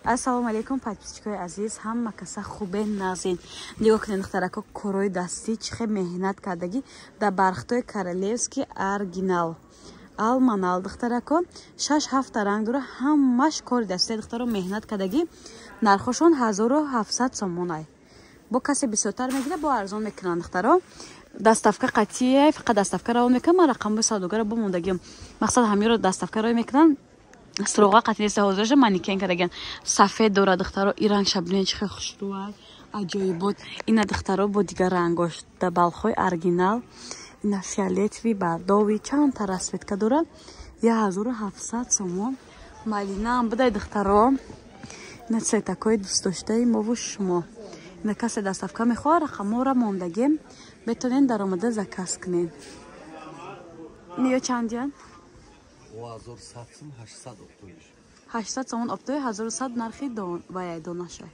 Ассалому алайкум, подписчикои азиз, ҳама каса хубе, нағзин? Нигоҳ кунед, духтарако, корои дастӣ чӣ хел меҳнат кардагӣ дар бархтои королевский, оригинал алманал. Духтарако, шаш ҳафта ранг дора, ҳамаш кори дастӣ. Духтаро, меҳнат кардагӣ. Нархошон 1700 сомонай. Бо касе бисёртар мегира, бо арзон мекунанд. Духтаро, доставка қатъие, фақат доставка равон мекунам. Ман рақамҳои савдогара бомондагиам, мақсад ҳамиро доставка роӣ мекунанд. Суроға қатъи неста. Ҳозираша манекен кардагиан, сафед дора. Духтаро, и ранг шабинен, чӣ хел хушрӯай, аҷоибот. Ина, духтаро, бо дигар рангош да балхои оригинал. Ина фиолетовый, бордовый, чандта расцветка дора. 1700 сомон. Малинаам будай, духтаро. Ина цветакҳои дӯстдоштаи мову шумо. Ина касе доставка мехоҳад, рақамҳоро мондагем, метавонед даромада заказ кунед. Ниё чандиян? 800 сомон оптои, 1100 нархи ваяй донашай.